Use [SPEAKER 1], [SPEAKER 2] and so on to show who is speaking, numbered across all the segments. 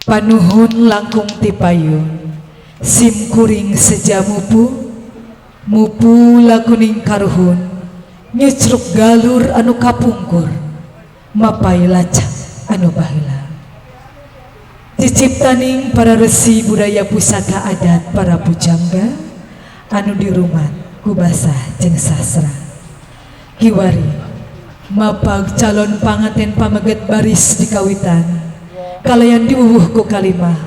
[SPEAKER 1] Panuhun langkung tipayun sim kuring seja mupu mupu lakuning karuhun nyecruk galur anu kapungkur mapai lacak anu baheula diciptaning para resi budaya pusaka adat para pujangga anu dirumat ku basah jeung sastra kiwari mapag calon panganten pameget baris di kawitan kalayan diwuwuh ku kalimah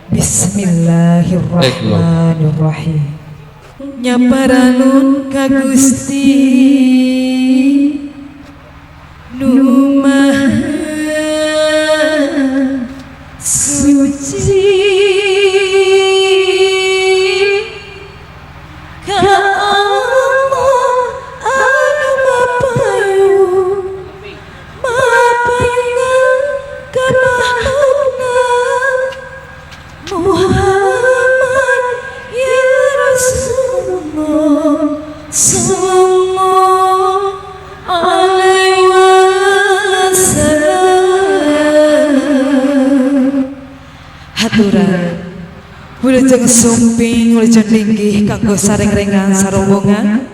[SPEAKER 1] Bismillahirrahmanirrahim nyaparalun ka Gusti nu Maha Suci ka Allah anu mapayung mapayungan ka makhlukna Muhammad ya Rasulullah sallallahu alaihi wasallam. Haturan wilujeng sumping wilujeng linggih kanggo sareng-rengan sarombongan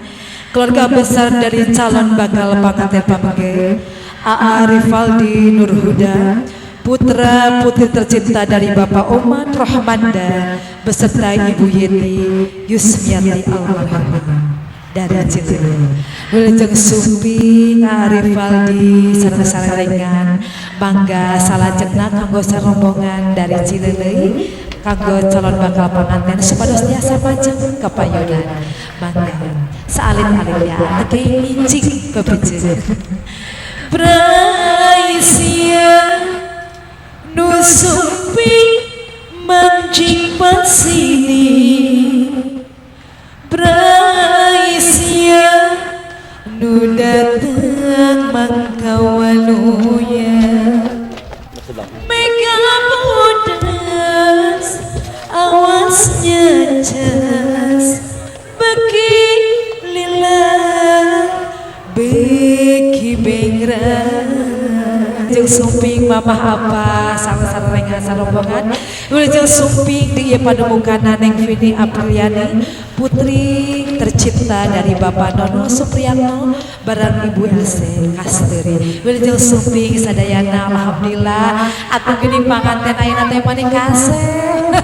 [SPEAKER 1] keluarga besar dari calon bakal panganten pameget Aa Rivaldi Nur Huda, putra putri tercinta dari Bapak Oman Rohmanda beserta Ibu Yeti Yusmiati almarhumah dari Cileun. Wilujeng sumping Aa Rivaldi sareng sarengan bangga salajengna kanggo sarombongan dari Cileuleuy kanggo calon bakal panganten supados tiasa majeng kapayunan. Mangga saalit-alit ya teu micing bebeje. Praisia nu sumping mancing pasini, Praisia nu datang mangkawaluya, Mega bodas awas nyacas beki lila beki bengrang. Wilujeng sumping mamah apa sareng-sarengan sarombongan wilujeng sumping di ieu padumukanna Neng Vini Apriliani putri tercinta dari Bapak Nono Supriyatno bareng Ibu Else Kasturi. Wilujeng sumping sadayana, alhamdulillah atuh geuning panganten ayeuna teh mani kasep.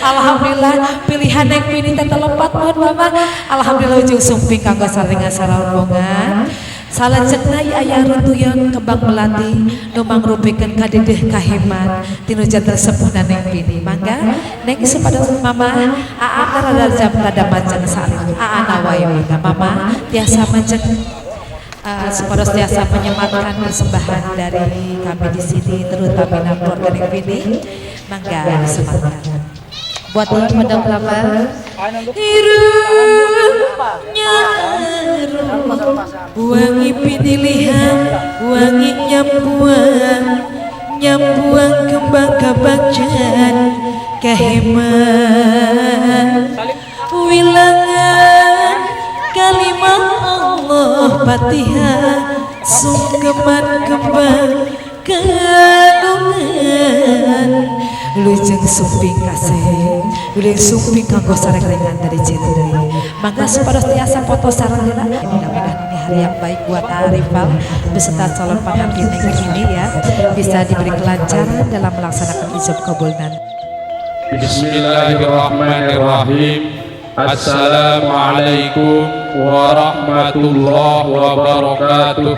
[SPEAKER 1] Alhamdulillah pilihan Neng Vini teh telepat nuhun Mama. Alhamdulillah wilujeng sumping kanggo sarengan sarombongan. Salajengna aya rutuyeun kembang melati nu mangrupikeun kadedeh kahemat tinu janten sepuhna Neng Vini. Mangga Neng supados Mama aa rada jam rada majeng saalit aa wae mangga Mama tiasa majeng. Supados tiasa menyematkan persembahan dari kami di sini, terutama keluarga Neng Vini, mangga disematkan. Buat yang pada pelapa, hirup nyaru, wangi pinilihan, wangi nyambuang, nyambuang kembang kabagjan, kaheman, wilangan kalimat Allah Fatihah, sungkeman kembang kalungan, wilujeng sumping kasih, wilujeng sumping kanggo sareng-rengan dari Cileuleuy. Mangga supados tiasa foto sareng heula. Mudah-mudahan ini hari yang baik buat Arifal beserta calon pengantin ini ya, bisa diberi kelancaran dalam melaksanakan ijab kabul nanti.
[SPEAKER 2] Bismillahirrahmanirrahim. Assalamualaikum warahmatullahi wabarakatuh.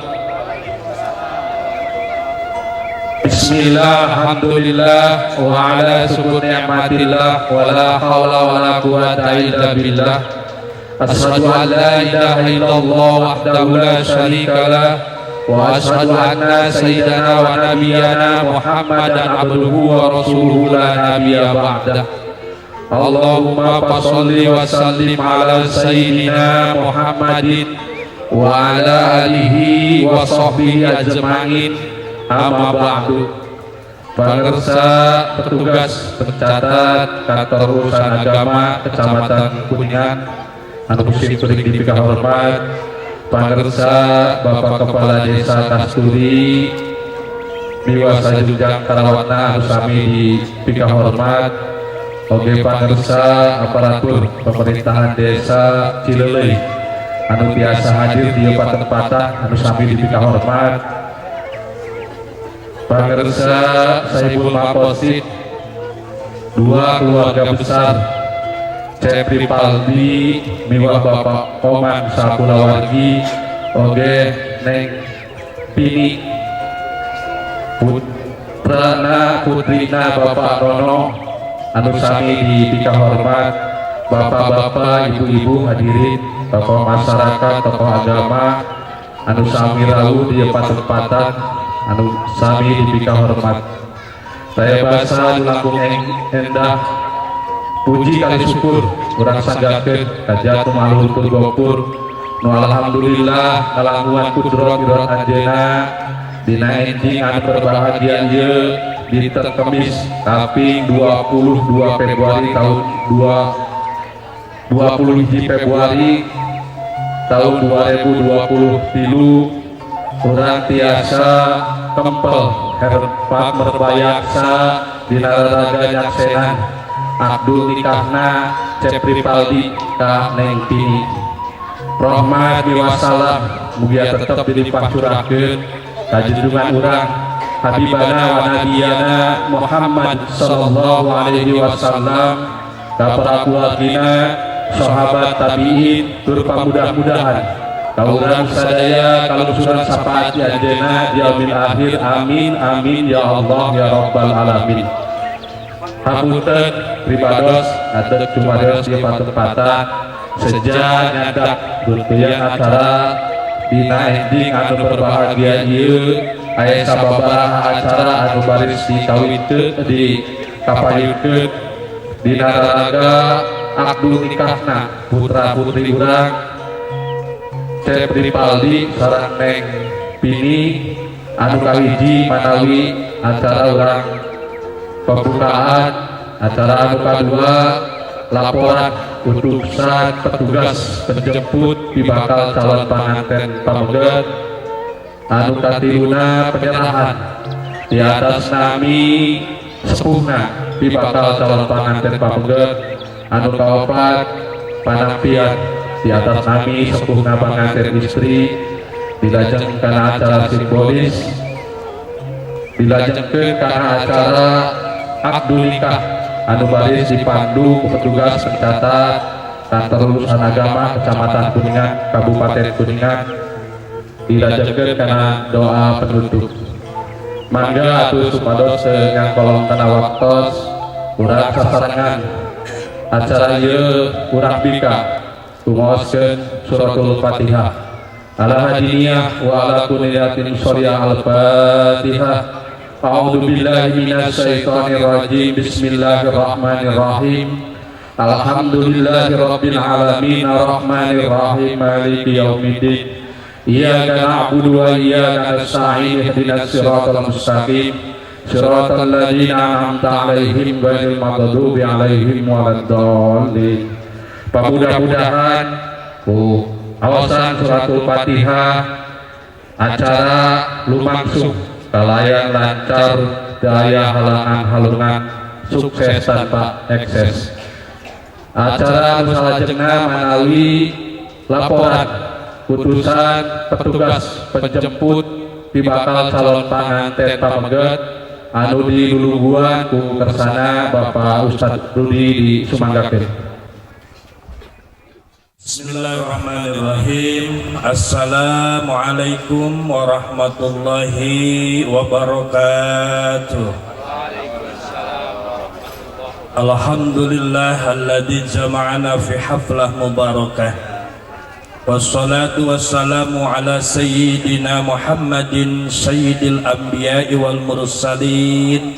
[SPEAKER 2] Bismillah, alhamdulillah, wa ala syukur ni'matillah, wa la hawla wa la quwata illa billah. Asyhadu an la ilaha illallah wahdahu la syarika lah, wa asyhadu anna sayyidana wa nabiyyana Muhammadan abduhu wa rasuluhu la nabiyya ba'dah. Allahumma fasholli wa sallim ala sayyidina Muhammadin wa ala alihi wa sahbihi ajma'in. Amma ba'du. Pangersa petugas pencatat kantor urusan agama Kecamatan Kuningan anu kuring dipikahormat, pangersa Bapak Kepala Desa Kasturi miwah sajunjang karawatna anu sami dipikahormat, oge pangersa aparatur pemerintahan desa Cileuleuy anu biasa hadir di patempatan anu sami dipikahormat, pangersa Saibul Maposid, dua keluarga besar Cepri Paldi miwah Bapak Oman sakulawargi, oge Neng Pini putrana putrina Bapak Rono anu sami dipikahormat, bapak-bapak, ibu-ibu hadirin, tokoh masyarakat, tokoh agama anu sami rawuh di patempatan anu sami dipikahormat. Saya basa langkung endah puji kali syukur urang sanggakeun ka Jatu Maluhur Gopur nu alhamdulillah ngalangkungan kudrot idrot anjeunna dina enjing anu berbahagia ieu dinten Kemis kaping 22 Februari tahun 2 20 Februari tahun 2023 urang tiasa kempel herpak merbayaksa dina raraga nyaksenan akdul nikahna Cepri Paldi ka Neng Tini. Rahmat miwassalam mugia tetep dilimpah curahkeun ka junjungan urang Habibana wa Nabiyana Muhammad sallallahu alaihi wasallam, ka para keluargina, sahabat, tabiin, tur pamudah-mudahan ka urang sadaya kalungsuran syafaat anjeunna di yaumil akhir. Amin amin ya Allah ya rabbal alamin. Hapunten pribados ngadeg cumados di patempatan seja nyadak runtuyan acara dina enjing anu berbahagia ieu. Aya sababaraha acara anu baris dikawinkeun di kapayunkeun dina raraga akdul nikahna putra putri urang Cepri Paldi sareng Neng Pini. Anu kahiji manawi acara urang pembukaan, acara anu kadua laporan utusan petugas penjemput di bakal calon panganten pameget, anu katiluna penyerahan di atas nami sepuhna di bakal calon panganten pameget, anu kaopat panampian di atas nami sepuhna panganten istri, dilajeng kana acara simbolis, dilajengkeun kana acara akdul nikah anu baris dipandu ku petugas pencatat kantor urusan agama Kecamatan Kuningan Kabupaten Kuningan, dilajengkeun kana doa penutup. Mangga atuh supados nyangkolong kana waktos urang sasarengan acara ieu urang bika tumaoskeun suratul Fatihah. Ala hadiniyah wa ala kulliyatin syariah. Al-Fatihah. A'udzu billahi minasyaitonir rajim. Bismillahirrahmanirrahim. Alhamdulillahi rabbil alamin arrahmanir rahim maliki yaumiddin. Iyyaka na'budu wa iyyaka nasta'in ihdinas siratal mustaqim siratal ladzina an'amta 'alaihim ghairil maghdubi 'alaihim waladdallin. Mudah-mudahan ku awasan suratul Fatihah acara lumangsung kalayan lancar, daya halangan halungan, sukses tanpa ekses. Acara salajengna manawi laporan putusan petugas penjemput ti bakal calon panganten pameget anu dilungguhan ku kersana Bapak Ustadz Rudi disumanggakeun.
[SPEAKER 3] Bismillahirrahmanirrahim. Assalamualaikum warahmatullahi wabarakatuh. Alhamdulillah alladzi jama'ana fi haflah mubarakah. Wassalatu wassalamu ala sayyidina Muhammadin sayyidil anbiya'i wal mursalin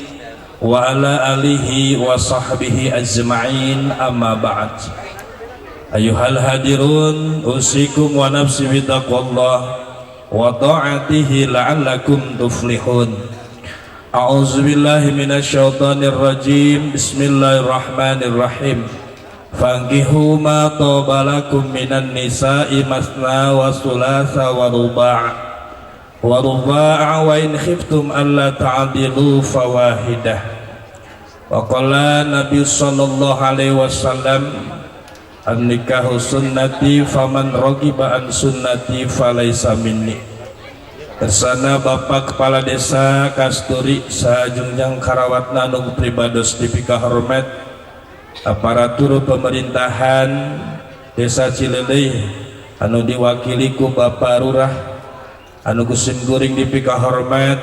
[SPEAKER 3] wa ala alihi wa sahbihi ajma'in, amma ba'd. Ayuhal hadirun, usikum wa nafsi bitaqwallah wa ta'atihi la'allakum tuflihun. A'udzu billahi minasyaitonir rajim. Bismillahirrahmanirrahim. Fankihu ma taba lakum minan nisa'i masna wa thulatha wa ruba' wa ruba' wa in khiftum alla ta'dilu fawahidah. Wa qala Nabi sallallahu alaihi wasallam, an-nikahu sunnati faman ragiba an sunnati falaisa minni. Kersana Bapak Kepala Desa Kasturi sajungjang karawatna anu pribados dipika hormat, aparatur pemerintahan Desa Cileuleuy anu diwakili ku Bapak Lurah anu kusim kuring dipika hormat,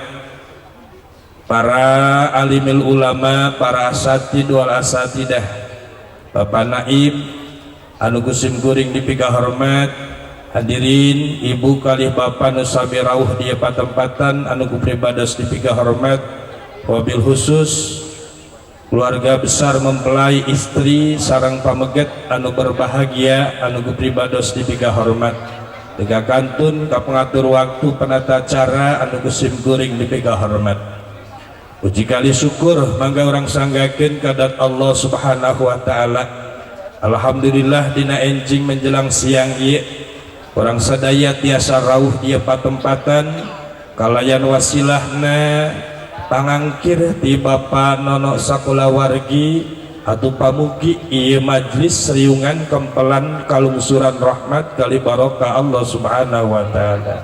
[SPEAKER 3] para alimil ulama, para asatid wal asatidah, Bapak Naib anu kusim kuring dipika hormat, hadirin ibu kalih bapak nu sami rauh di patempatan anu ku pribados dipika hormat, wabil khusus keluarga besar mempelai istri sareng pameget anu berbahagia anu ku pribados dipika hormat, tiga kantun ka pengatur waktu penata acara anu kusim kuring dipika hormat. Puji kali syukur mangga urang sanggakeun kadat Allah Subhanahu wa taala. Alhamdulillah, dina enjing menjelang siang ieu urang sadaya tiasa rauh di patempatan kalayan wasilahna pangangkir ti Bapak Nono sakulawargi atau pamugi ieu majlis riungan kempelan kalungsuran rahmat kali barokah Allah Subhanahu wa taala.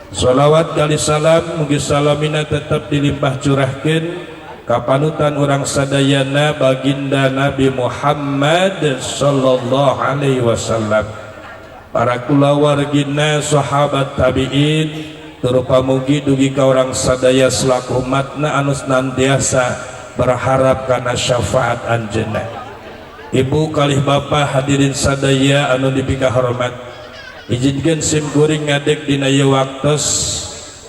[SPEAKER 3] Salawat kali salam mugi salamina tetap dilimpah curahkeun kapanutan urang sadayana baginda Nabi Muhammad sallallahu alaihi wasallam, para kulawargina, sahabat, tabiin, tur pamugi dugi ka urang sadaya selaku umatna anu senantiasa berharap karena syafaat anjeunna. Ibu kalih bapak hadirin sadaya anu dipika hormat, izinkan sim kuring ngadek dina ieu waktos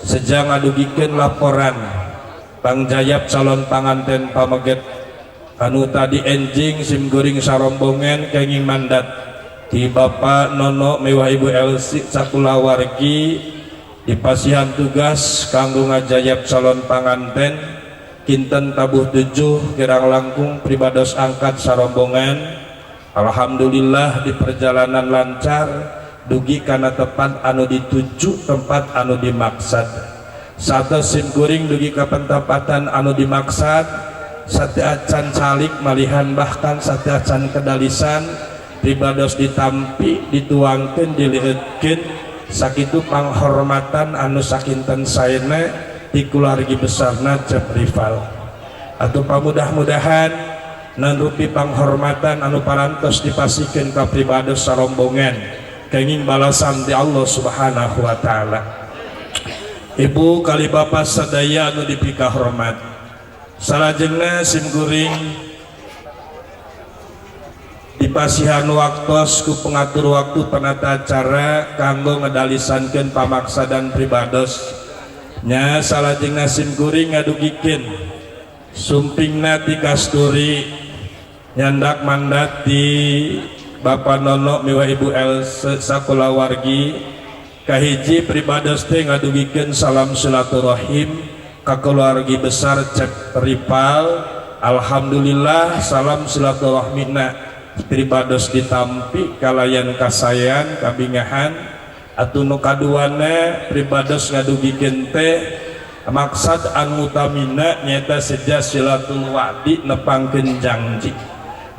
[SPEAKER 3] sejang ngadugikeun laporan pangjayap calon panganten pameget anu tadi enjing sim kuring sarombongan kenging mandat di Bapak Nono mewah Ibu Elsi sakulawargi dipasihan tugas kanggo ngajayap calon panganten kinten tabuh 7 kirang langkung pribados angkat sarombongan. Alhamdulillah, di perjalanan lancar dugi karena tempat anu dituju, tempat anu dimaksad. Satu sim kuring dugi ka pentempatan anu dimaksad sateuacan calik malihan, bahkan sateuacan kedalisan pribados ditampi, dituangkeun, dileueutkeun sakitu panghormatan anu sakinten saena di keluarga besarna Cep Rival atau pamudah-mudahan narupi panghormatan anu parantos dipasihkeun ka pribados sarombongan kenging balasan di Allah Subhanahu wa taala. Ibu kali bapak sadaya anu dipika hormat, salajengna sim kuring Dipasihan waktos ku pengatur waktu penata acara kanggo ngedalisankeun pamaksadan pribados. Nya salajengna sim kuring ngadugikeun sumpingna ti Kasturi nyandak mandat di Bapak Nono miwah Ibu Else sakulawargi. Kahiji, pribados teh ngadugikeun salam silaturahim ka keluargi besar Cep Ripal. Alhamdulillah, salam silaturahmina pribados ditampi kalayan kasayan kabingahan. Atuh nu kaduana, pribados ngadugikeun teh maksad anu utamina nyaeta seja silatul wa'di, nepangkeun janji.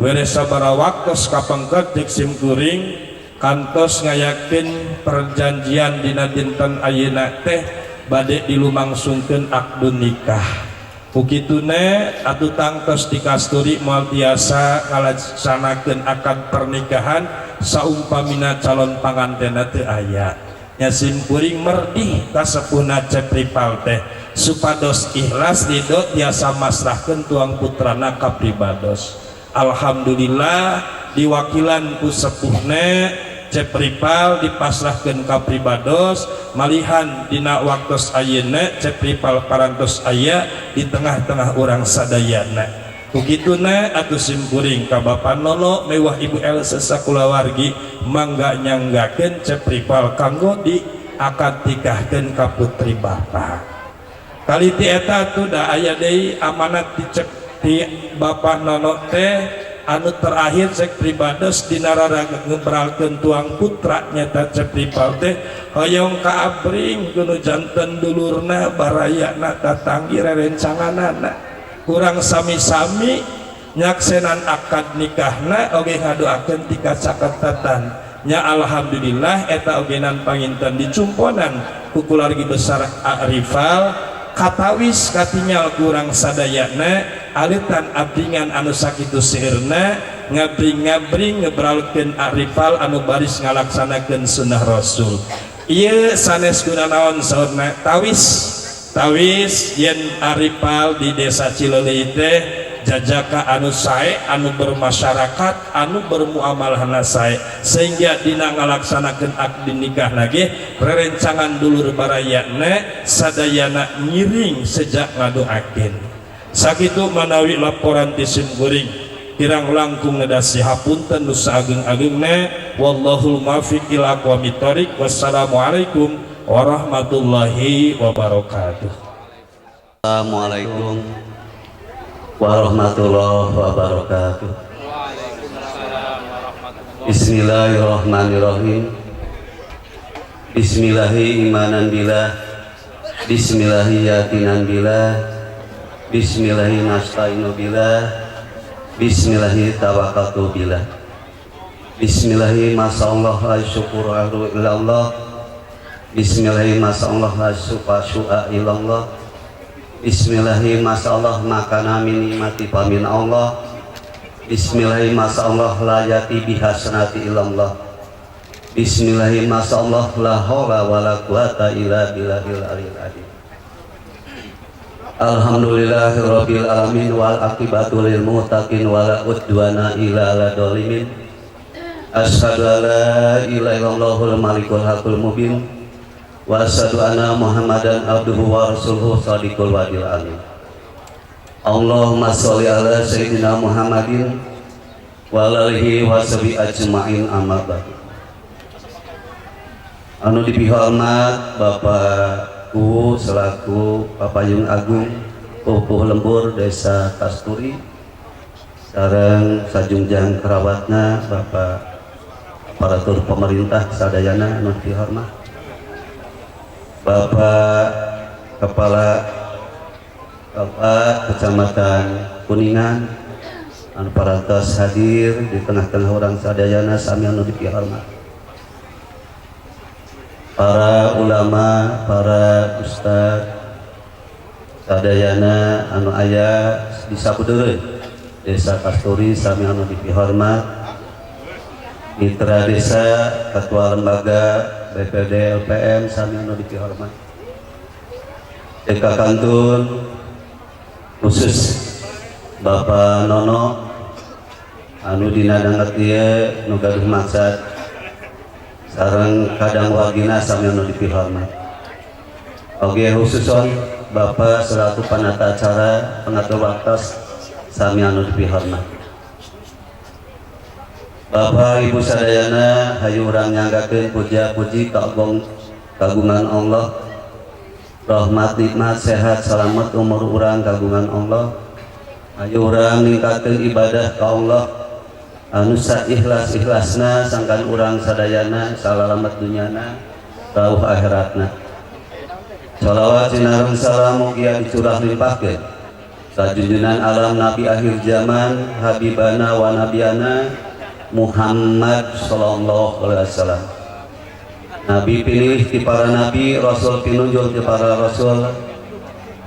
[SPEAKER 3] Were sabaraha waktos kapengker cek sim kuring kantos ngayakeun perjanjian dina dinten ayeuna teh bade dilumangsungkeun akdun nikah. Ku kituna atuh tangtos di Kasturi moal tiasa ngalaksanakeun akad pernikahan saumpamina calon pangantena teu aya. Nya sim kuring merdih ka sepuhna Cep Ripal teh supados ikhlas ridho tiasa masrahkeun tuang putrana ka pribados. Alhamdulillah, diwakilan ku sepuhna Cep Ripal dipasrahkeun ka pribados. Malihan dina waktos ayeuna Cep Ripal parantos aya di tengah-tengah urang sadayana. Ku kituna atuh sim kuring ka Bapak Nono mewah Ibu Elsa sakulawargi mangga nyanggakeun Cep Ripal kanggo di akad nikahkeun ka putri Bapak. Kali ti eta atuh da aya deui amanat di Cep di Bapak Nono teh anu terakhir. Cek pribados dina raraga ngebralkeun tuang putra nyata Cep Ripal teh hoyong kaabring kudu janten dulurna, barayana, tatanggi, rerencanganana. Kurang sami-sami nyaksenan akad nikahna oge ngadoakeun tika caketatan nya. Alhamdulillah, eta ogenan panginten dicumponan ku keluarga besar Arifal. Katawis katingal kurang sadayana alitan abringan anu sakitu seueurna ngabring-ngabring ngebralkeun Arifal anu baris ngalaksanakeun sunnah Rasul. Ieu sanes guna naon saurna, tawis tawis yen Arifal di desa Cileuleuy teh jajaka anu sae, anu bermasyarakat, anu bermuamalahna sae, sehingga dina ngalaksanakeun akad nikah lagi rerencangan dulur barayana sadayana ngiring sejak ngadoakeun. Sakitu manawi laporan ti sim kuring, kirang langkung nedasi hapunten nu saageng-agengna. Wallahul muwaffiq ila aqwamit thoriq. Wassalamualaikum warahmatullahi wabarakatuh.
[SPEAKER 4] Assalamualaikum warahmatullahi wabarakatuh. Bismillahirrahmanirrahim. Bismillahi imanan billah. Bismillahi yakinan billah. Bismillahi nasta'inu billah. Bismillahi tawakkaltu billah. Bismillahi masyaallah la syukur illallah. Bismillahi masyaallah la syukur illallah. Bismillahi masyaallah makana min nikmati famin Allah. Bismillahi masyaallah la yati bihasanati illallah. Bismillahi masyaallah la haula wala quwata illa billahil aliyil azim. Alhamdulillahirabbil alamin wal aqibatu lil muttaqin wala udwana illa ala dhalimin. Asyhadu an la ilaha illallahul malikul haqqul mubin wa asyhadu anna Muhammadan abduhu wa rasuluhu shadiqul wa'dil amin. Allahumma sholli ala sayyidina Muhammadin wa ala alihi wa sahbihi ajmain, amma ba'du. Anu dipihormat Bapak Kuwu selaku Papayung Agung Pupuh Lembur Desa Kasturi sareng sajungjang kerawatna, Bapak aparatur pemerintah sadayana anu dihormat, Bapak Kepala Bapak Kecamatan Kuningan anu parantos hadir di tengah-tengah orang sadayana sami anu dipihormat, para ulama, para ustad sadayana anu aya di sabudereun Desa Kasturi sami anu dipihormat, mitra desa, ketua lembaga BPD LPM sami anu dipihormat, Deka Kantun, khusus Bapak Nono Anu dina danget ieu nu gaduh maksad sareng kadang wargina sami anu dipihormat. Oge khususon Bapak selaku panata acara pengatur waktos sami anu dipihormat. Bapak Ibu sadayana, hayu urang nyanggakeun puja puji kagungan Allah. Rahmat, nikmat, sehat, selamat umur urang kagungan Allah. Hayu urang ningkatkeun ibadah ka Allah anu saikhlas-ikhlasna sangkan urang sadayana salalamet dunyana rauh akhiratna. Salawat sinareng salam mugia dicurah limpahkeun sajunjunan alam nabi akhir zaman, habibana wa nabiyana Muhammad sallallahu alaihi wasallam. Nabi pilih ti para nabi, rasul pinunjul ti para rasul,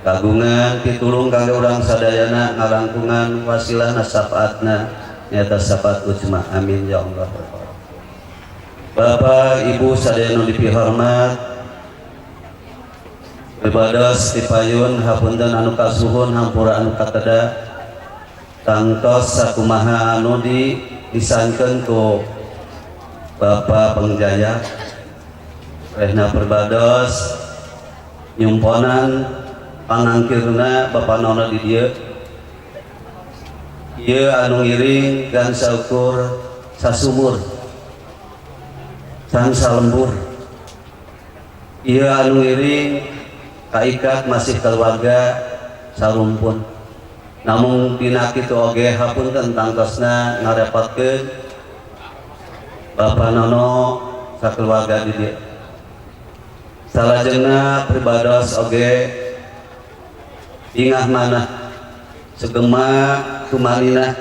[SPEAKER 4] kagungan pitulung kangge urang sadayana, ngalangkungan wasilahna, syafaatna nyata syafaat ujma. Amin ya Allah. Bapak Ibu sadayana dipihormat, pribados dipayun hapunten anu kasuhun, hampura anu kateda. Tangtos sakumaha anu di disankeun ku Bapak Pengjaya, rehna perbados nyumponan pangangkirna Bapak Nono di dieu. Ieu anu ngiring gan saukur sasumur can salembur. Ieu anu ngiring kaikat masih keluarga sarumpun. Namun dina kitu oge hapunten tangtosna ngarepotkeun Bapak Nono sakeluarga di dieu. Salajengna pribados oge ingah manah segema tumaninah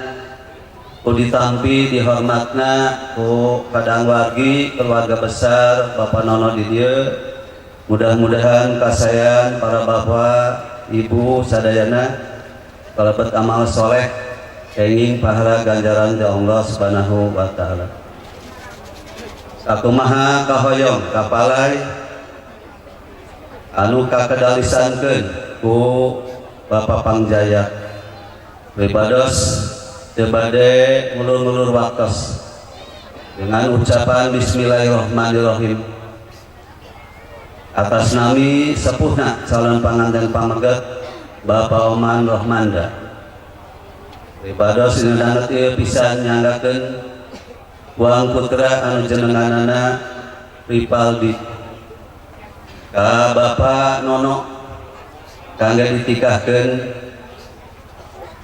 [SPEAKER 4] ku ditampi dihormatna ku kadang wargi keluarga besar Bapak Nono di dieu. Mudah-mudahan kasayan para bapak ibu sadayana kalebet amal soleh, kenging pahala ganjaran di Allah Subhanahu wa Ta'ala. Sakumaha kahoyong kapalai anu kakedalisankeun ku Bapak Pangjaya, pribados teu bade ngulur-ngulur waktos dengan ucapan bismillahirrahmanirrahim. Atas nami sepuhna calon panganten pameget Bapak Oman Rohmanda, pribados dina ieu pisan nyanggakeun buang putra anu jenenganana Ripaldi ka Bapak Nono kangge ditikahkeun.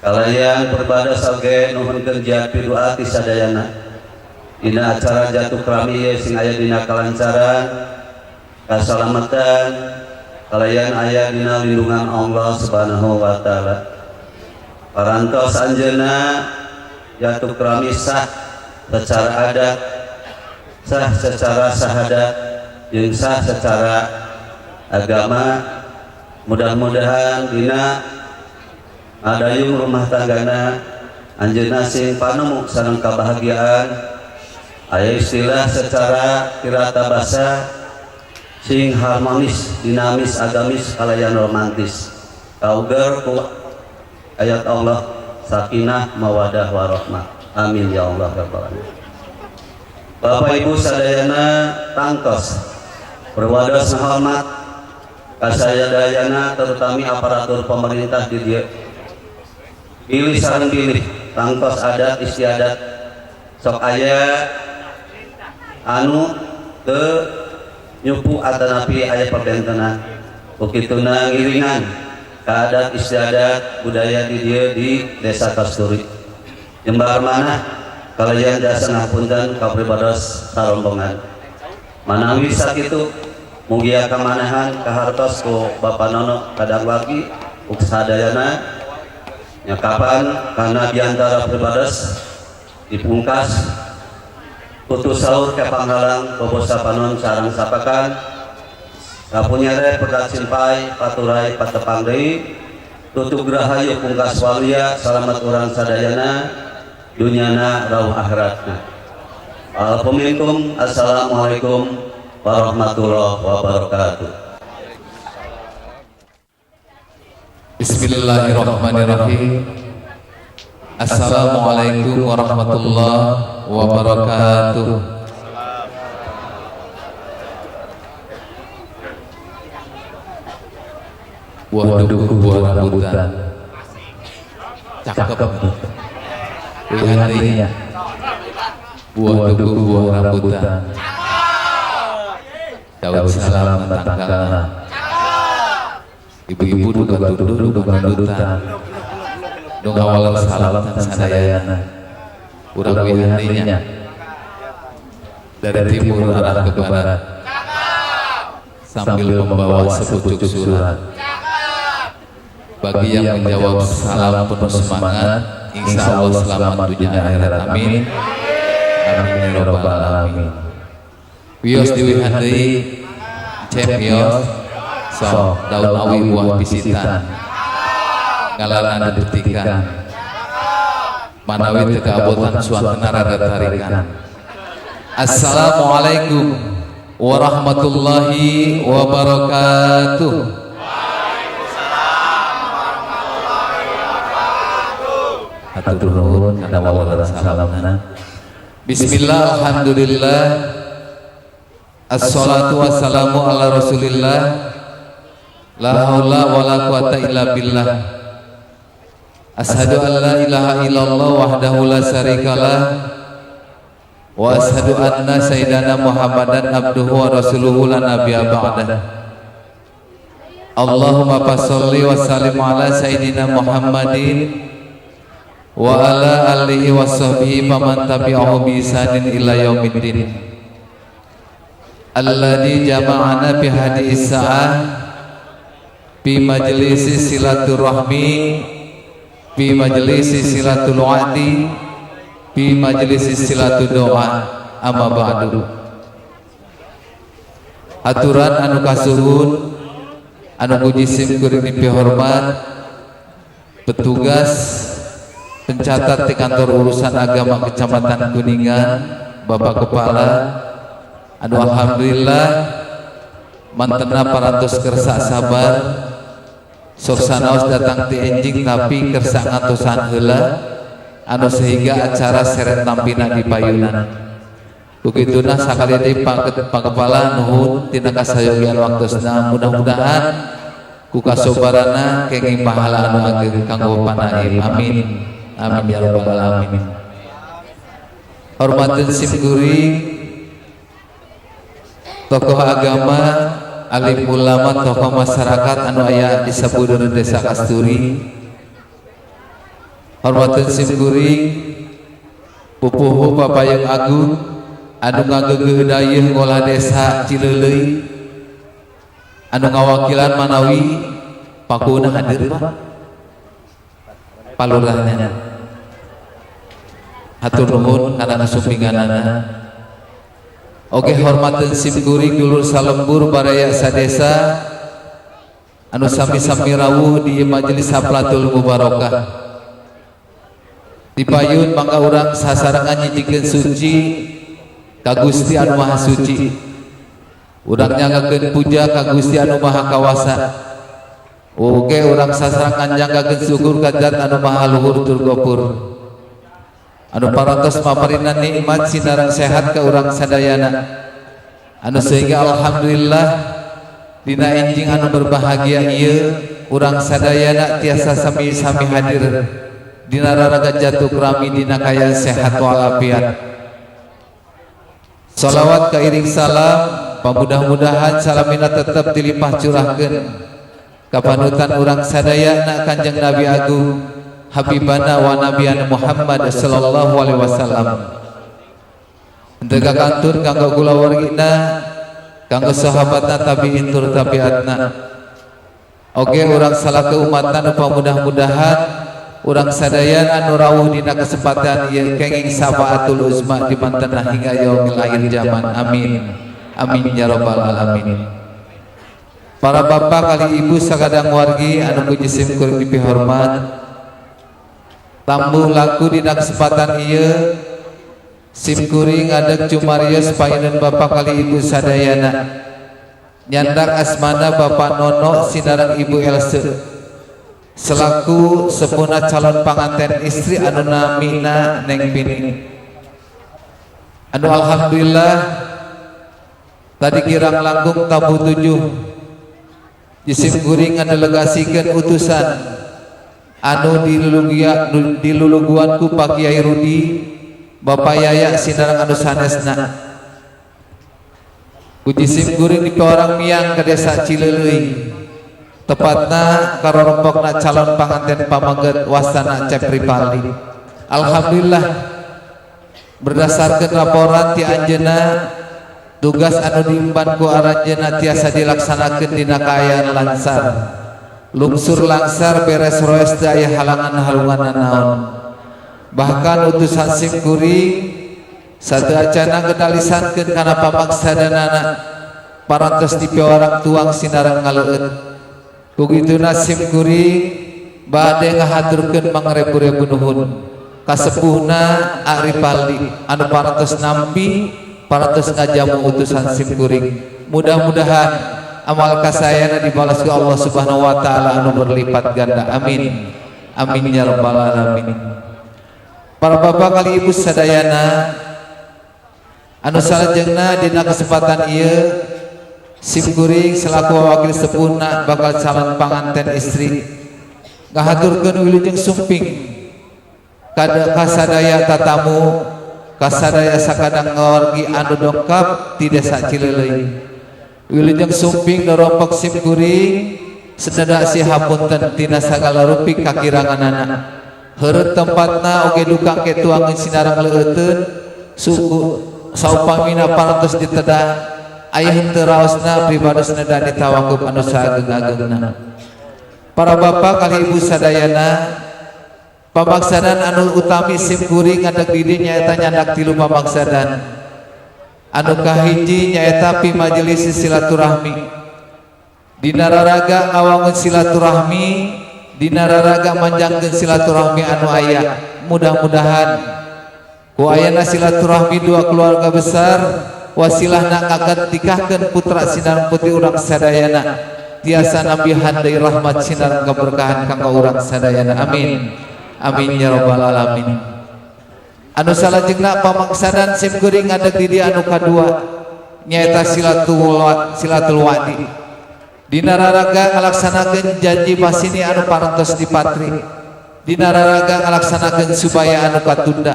[SPEAKER 4] Kalayan perbados oge nuhunkeun jiat pidua ti sadayana dina acara jatuh krami ieu sing aya dina kalancaran, kasalamatan, kalayan aya dina lindungan Allah Subhanahu wa Ta'ala. Parantos anjeunna jatuh krami sah secara adat, sah secara sahadat, jeung sah secara agama. Mudah-mudahan dina adayung rumah tanggana anjeunna sing panemu sareng kabahagiaan. Aya istilah secara kirata basa sing harmonis, dinamis, agamis, kalayan romantis. Kauger ku ayat Allah sakinah, mawadah, warahmah. Amin ya Allah rabbal alamin. Bapak Ibu sadayana, tangtos perwados hormat kasayadayana, terutami aparatur pemerintah di dieu. Pilih sareng pilih tangtos adat istiadat sok aya anu ke nyupu atanapi aya perbentenan. Ukituna ngiringan ka adat istiadat budaya di dieu di Desa Kasturi Jembar mana. Kalayan jasa ngapunten ka pribados sarombongan manawi sakitu, mugia kamanahan kahartos ku Bapak Nono kadang wargi sadayana nyakapan karena diantara pribados dipungkas putus sahur ke panghalang bobosa panon sarang sapakan kapunyere pegat simpai paturai patepang deui tutup rahayu pungkas waluya. Salamat urang sadayana dunyana rauh akhiratna. Assalamualaikum, assalamualaikum warahmatullahi wabarakatuh.
[SPEAKER 5] Bismillahirrahmanirrahim. Assalamualaikum warahmatullahi wabarakatuh. Buah duku, buah rambutan, cakep. Lihat buah duku, buah rambutan, daun salam tangkana. Ibu-ibu duga tundur, duga nundutan, dong awalan salam tan sadayana. Urang wihandinya dari timur arah ke barat, sambil membawa sepucuk surat. Bagi yang menjawab salam penuh semangat, insya Allah selamat dunia akhirat. Amin. Amin ya rabbal alamin. Wios diwihandei cep wios sok daun awi buah pisitan ngalana dipetikan manawi teu kabotan suantena rada tarikan. Assalamualaikum warahmatullahi wabarakatuh.
[SPEAKER 6] Hatur nuhun kana wawaran salamna.
[SPEAKER 5] Bismillah, alhamdulillah, assalatu wassalamu ala rasulillah, la haula wala quwata illa billah. Ashadu an la ilaha illallah wahdahu la syarikalah, wa ashadu anna sayyidana Muhammadan abduhu wa rasuluhu la nabiyya ba'dah. Allahumma fasholli wa sallim ala sayyidina Muhammadin wa ala alihi wa sahbihi faman tabi'ahu bi ihsanin ila yaumiddin. Alladzi jama'ana fi hadhihi sa'ah fi majlisi silaturahmi, fi majlisi silatul wa'di, fi majlisi silatul doa. Amma ba'du. Aturan anu kasuhun, anu puji sim kuring dipihormat petugas pencatat di kantor urusan agama Kecamatan Kuningan, Bapak Kepala, aduh alhamdulillah mantena parantos kersa sabar, sok sanaos datang ti enjing tapi kersa ngatosan heula anu sehingga acara seret tampina di payunan. Begituna sakali deui Pak Kepala nuhun tina kasayogian waktosna, mudah-mudahan ku kasobarana kenging pahala anu ageng kanggo panaib. Amin. Amin ya rabbal alamin. Hormatin sim kuring tokoh agama, alim ulama, tokoh masyarakat anu aya di sabudeureun Desa Kasturi. Hormatin sim kuring pupuhu Papayung Agung anu ngageugeuh dayeuh ngolah desa Cileuleuy, anu ngawakilan manawi pakuna hadir Pak Palurahna. Hatur nuhun kana kasumpinganana. Oke, hormateun sim kuring dulur salembur baraya sadesa anu sami-sami rawuh di majelis Haplatul Mubarakah. Dipayun mangga urang sasarengan nyijikeun suci ka Gusti anu Maha Suci. Urang nyanggakeun puja ka Gusti anu Maha Kawasa. Oke, urang sasarengan nyanggakeun syukur ka Zat anu Maha Luhur tur Gopur, anu parantos maparina nikmat sinareng sehat ka urang sadayana, anu sehingga alhamdulillah dina enjing anu berbahagia ieu urang sadayana tiasa sami-sami hadir dina raraga jatuh rami dina kaya sehat walafiat. Salawat kairing salam pamudah-mudahan salamina tetep dilimpah curahkeun ka panutan urang sadayana Kanjeng Nabi Agung Habibana wa Nabiyana Muhammad sallallahu alaihi wasallam. Henteu kakantun kanggo kulawargina, kanggo sahabatna, tabiin tur tabiatna. Oke, urang salaku umatna, mudah-mudahan urang sadayana anu rawuh dina kesempatan ieu kenging syafaatul uzma di mantena hingga yaumil akhir zaman. Amin. Amin ya rabbal alamin. Para bapak kali ibu sakadang wargi anu puji sim kuring dipihormat, tambuh laku dina kesempatan ieu sim kuring ngadeg cumarios payunan bapak kali ibu sadayana, nyandak asmana Bapak Nono sinareng Ibu Else. Selaku sepuhna calon panganten istri anu namina Neng Pini. Anu alhamdulillah tadi kirang langkung tabuh 7 jisim kuring ngandelegasikeun utusan anu diluluguan ku Pak Kiai Rudi, Bapak Yaya sinareng anu sanesna. Ku jisim kuring di orang miang ke desa Cileuleuy, tepatna karorompokna calon panganten pameget wasana Cep Ripaldi. Alhamdulillah berdasarkan laporan ti anjeunna, tugas anu diemban ku aranjeunna tiasa dilaksanakeun dina kaayaan lancar, lungsur langsar, beres roes, teu aya halangan halungan naon. Bahkan utusan sim kuring satu acana ngendalisankeun kana pamaksadanana parantos di orang tuang sinareng ngaleueut. Ku kituna sim kuring bade ngahaturkeun mangrebu-rebu nuhun kasepuhna Aripaldi anu parantos nampi, parantos ngajamu utusan sim kuring. Mudah-mudahan amal kasayana dibalas ku Allah Subhanahu wa taala anu berlipat ganda. Amin, amin ya rabbal alamin. Para bapak kali ibu sadayana, anu salajengna dina kesempatan ieu sim kuring selaku wakil sepuhna bakal calon panganten istri ngahaturkeun wilujeng sumping kada kasadaya tatamu, kasadaya sakadang ngawargi anu dongkap di desa Cileuleuy. Wilujeng sumping dorompok sim kuring sedada sihapunten tina sagala rupi kakiranganana. Heureut tempatna oge duka ke tuangeun sinareng leueuteun suku saupamina parantos ditedah aya henteu raosna pribadosna dani tawakup anu saageng-agengna. Para bapak kali ibu sadayana, pamaksadan anu utami sim kuring ngadeg di dieu nyaeta nyandak tilu pamaksadan. Anu kahiji nyaeta pi majelis silaturahmi. Dina raraga ngawangun silaturahmi, dina raraga manjangkeun silaturahmi anu aya. Mudah-mudahan ku ayana silaturahmi dua keluarga besar wasilahna ngakad tikahkeun putra sinareng putri urang sadayana tiasa nambihan deui rahmat sinareng keberkahan kanggo urang sadayana. Amin, amin ya rabbal alamin. Anu salajengna pamaksadan sim kuring ngadeg di dieu anu kadua nyaeta silatul wadi. Dina raraga ngalaksanakeun janji pasini anu parantos dipatri, dina raraga ngalaksanakeun supaya anu katunda.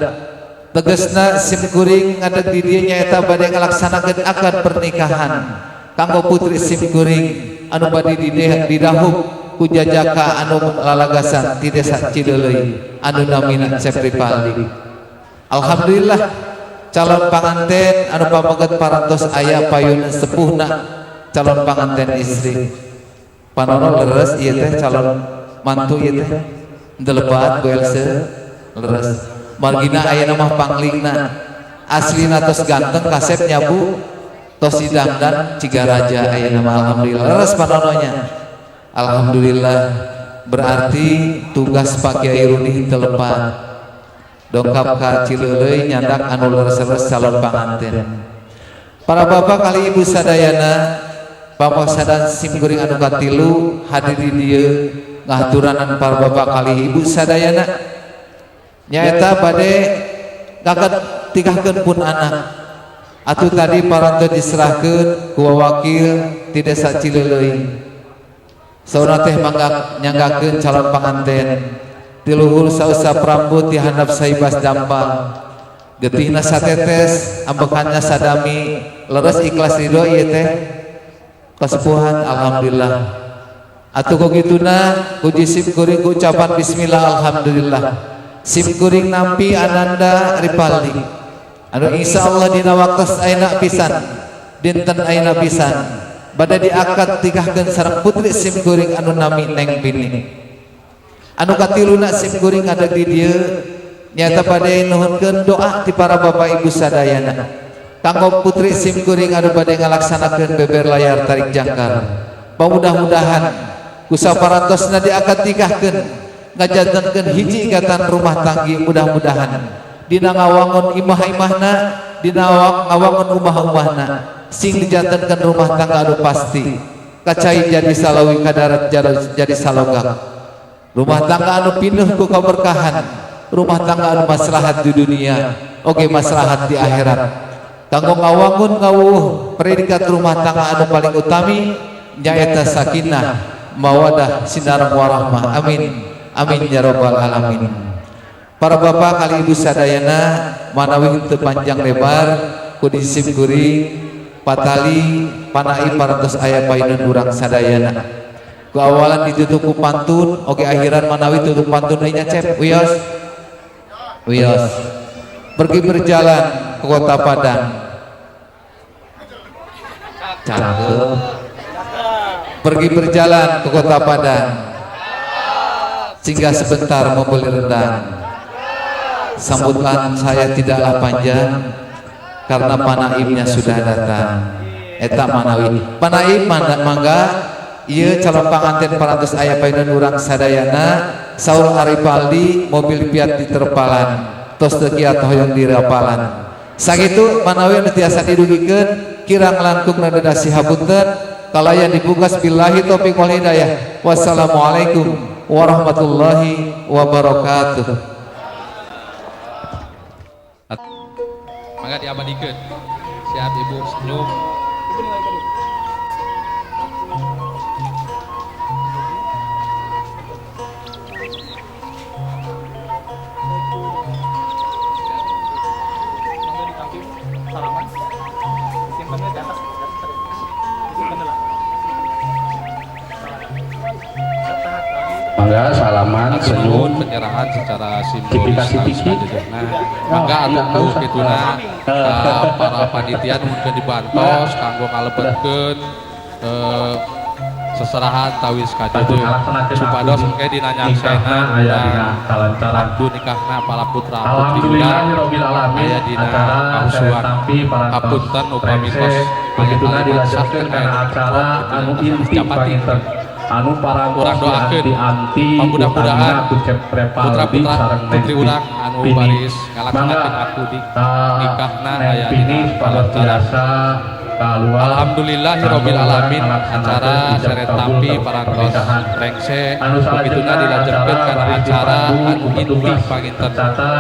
[SPEAKER 5] Tegesna sim kuring ngadeg di dieu nyaeta bade ngalaksanakeun akad pernikahan kanggo putri sim kuring anu bade didahup ku jajaka anu lalagasan di desa Cileuleuy anu namina Cep Ripaldi. Alhamdulillah calon panganten anu pameget parantos aya payun sepuhna calon panganten istri. Panono leres ieu teh calon mantu ieu teh lebat Bu Else leres. Margina ayeuna mah panglingna aslina tos ganteng kasep nya Bu, tos didangdan ciga raja ayeuna mah. Alhamdulillah leres panononya. Alhamdulillah berarti tugas Pak Kiai Rudi teu lepat dongkap ka Cileuleuy nyandak anu leres-leres calon panganten. Para bapak kali ibu sadayana, pamaksadan sim kuring anu katilu hadir di dieu ngahaturanan para bapak kali ibu sadayana nyaeta bade ngakad tikahkeun pun anak. Atuh tadi parantos diserahkeun ku wakil ti desa Cileuleuy. Saurna teh mangga nyanggakeun calon panganten ti luhur sausap rambut ti handap saibas dampal, getihna satetes, ambekannya sadami. Leres ikhlas ridho ieu teh kasepuhan. Alhamdulillah atuh ku kituna ku sim kuring ku ucapan bismillah alhamdulillah sim kuring nampi ananda Ripaldi anu insyaallah dina waktos ayeuna pisan, dinten ayeuna pisan bade diakad tikahkeun sareng putri sim kuring anu nami Neng Bini. Anu katiluna sim kuring ngadeg di dieu nyata bade nuhunkeun doa ti para bapak ibu sadayana kanggo putri sim kuring anu bade ngalaksanakeun beber layar tarik jangkar. Mudah-mudahan ku saparantosna diakad tikahkeun ngajantenkeun hiji ikatan rumah tanggi. Mudah-mudahan dina ngawangun imah-imahna, dina ngawangun umah-umahna sing dijantenkeun rumah tangga anu pasti kacai jadi salawi, kadarat jadi salogak. Rumah tangga anu pinuh ku kaberkahan, rumah tangga anu maslahat di dunia oge maslahat di akhirat. Kanggo ngawangun ngawuh predikat rumah tangga anu paling utami nyaeta sakinah, mawadah, sinareng warahmah. Amin amin ya rabbal alamin. Para bapak kalih ibu sadayana, manawi henteu panjang lebar ku sim kuring patali Pak Naib parantos aya payunun urang sadayana. Ku awalan ditutup ku pantun oge akhiran manawi tutup pantun nya. Cep, wios wios. Pergi berjalan ke kota Padang. Cakep. Pergi berjalan ke kota Padang, singgah sebentar membeli rendang. Sambutan saya tidaklah panjang karena Pak Naibnya sudah datang. Eta manawi Pak Naib mangga ieu calon panganten parantos aya payunan urang sadayana. Saur Arifaldi, mobil Fiat di terpalan tos teu kiat hoyong dirapalan. Sakitu manawi anu tiasa didugikeun, kirang langkung dasi hapunten, kalayan dipungkas billahi taufiq wal hidayah, wassalamualaikum warahmatullahi wabarakatuh.
[SPEAKER 7] Mangga diabadikeun. Siap, Ibu, senyum.
[SPEAKER 8] Salaman. Simpannya di atas. Simpan dulu.
[SPEAKER 2] Mangga salaman, senyum.
[SPEAKER 7] Penyerahan secara simbolis.
[SPEAKER 2] Cipika-cipiki.
[SPEAKER 7] Mangga atuh kituna ka para panitia nuhunkeun dibantos kanggo kalebetkeun seserahan tawis kajeun supados engke dina nyaksena
[SPEAKER 2] aya dina kalancaran
[SPEAKER 7] akdu nikahna para putra putri urang
[SPEAKER 2] Alhamdulillahirabbil alamin.
[SPEAKER 7] Aya dina
[SPEAKER 2] Acara
[SPEAKER 7] kahusuan.
[SPEAKER 2] tampi
[SPEAKER 7] Hapunten upami kos
[SPEAKER 2] begituna dilanjutkeun kana acara anu inti panginten anu parantos
[SPEAKER 7] Urang doakeun
[SPEAKER 2] anti
[SPEAKER 7] mudah-mudahan
[SPEAKER 2] putra
[SPEAKER 7] putra-putra putri urang anu baris ngalaksanakeun akdu di nikahna aya
[SPEAKER 2] Pini
[SPEAKER 7] dina
[SPEAKER 2] supados
[SPEAKER 7] kalancaran.
[SPEAKER 2] tiasa keluar.
[SPEAKER 7] Alhamdulillahirabbil alamin, acara sere tampi parantos rengse, begituna dilajengkeun kana acara anu inti panginten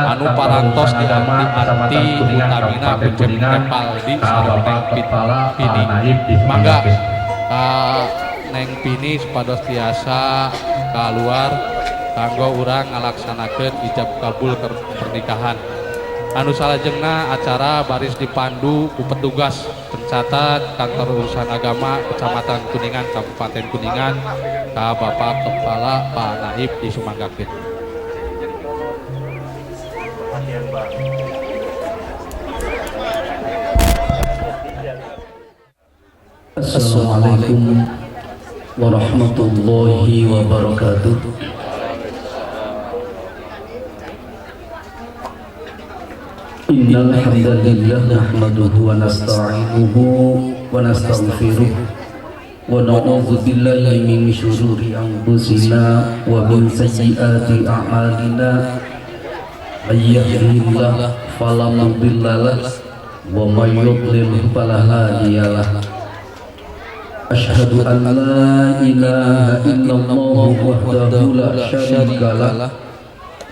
[SPEAKER 7] anu parantos dianti-anti utamina ku Cep Repaldi sareng Neng Pini. Mangga ka Neng Pini supados tiasa keluar kanggo urang ngalaksanakeun ijab kabul pernikahan. Anu salajengna acara baris dipandu ku petugas pencatat Kantor Urusan Agama Kecamatan Kuningan, Kabupaten Kuningan, ka Bapak Kepala Pak Naib disumanggakeun.
[SPEAKER 9] Assalamualaikum warahmatullahi wabarakatuh. Innal hamdalillah nahmaduhu wa nasta'inuhu wa nastaghfiruh wa na'udzu billahi min syururi anfusina wa min sayyiati a'malina. May yahdihillahu fala mudhillalah wa may yudlil fala hadiyalah. Asyhadu an la ilaha illallah wahdahu la syarika lah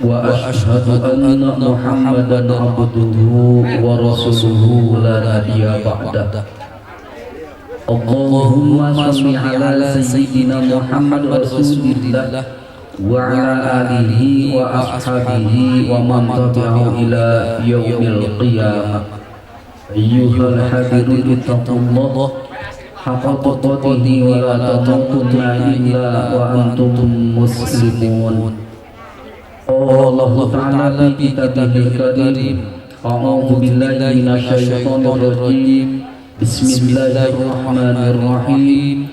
[SPEAKER 9] wa asyhadu anna Muhammadan abduhu wa rasuluhu la nabiyya ba'dah. Allahumma shalli ala sayyidina Muhammad rasulillah wa ala alihi wa ashabihi wa man tabi'ahu ila yaumil qiyamah. Ayyuhal hadirun, ittaqullah haqqa tuqatih wa la tamutunna illa wa antum muslimun. Allah ta'ala fi kitabihil karim, a'udzu billahi minasyaitonir rajim, bismillahirrahmanirrahim.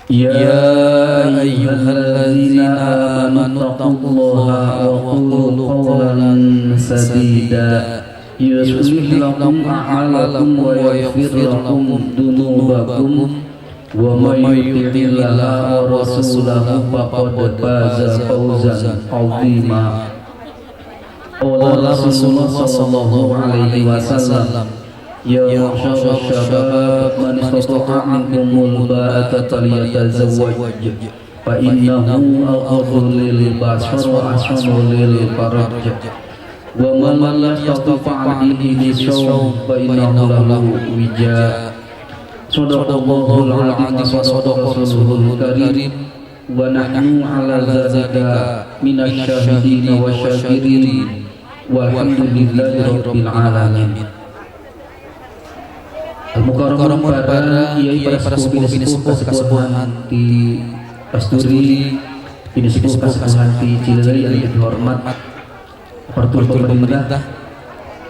[SPEAKER 9] Ya ayyuhallazina amanu taqullaha wa qulu qawlan sadida yuslih lakum a'malakum wa yaghfir lakum dzunubakum wa may yuti'illaha wa rasulahu faqad faza fawzan 'azima. Qala Rasulullah sallallahu alaihi wasallam, ya ma'syarasy syabab man istata'a minkumul ba'ata falyatazawwaj Fa innahu aghaddu lil basar wa ahsanu lil faraj. Wa man lam yastati' alayhi bisawm fa innahu lahu wija. Shadaqallahul azim wa shadaqa rasuluhul karim. Wa nahnu ala dzalika minasy syahidin wa syakirin. Walhamdulillahi rabbil alamin. Al-Mukarramun para kiai, para sepuh bini sepuh kasepuhan di Kasturi, bini sepuh kasepuhan di Cileuleuy yang dihormat aparatur pemerintah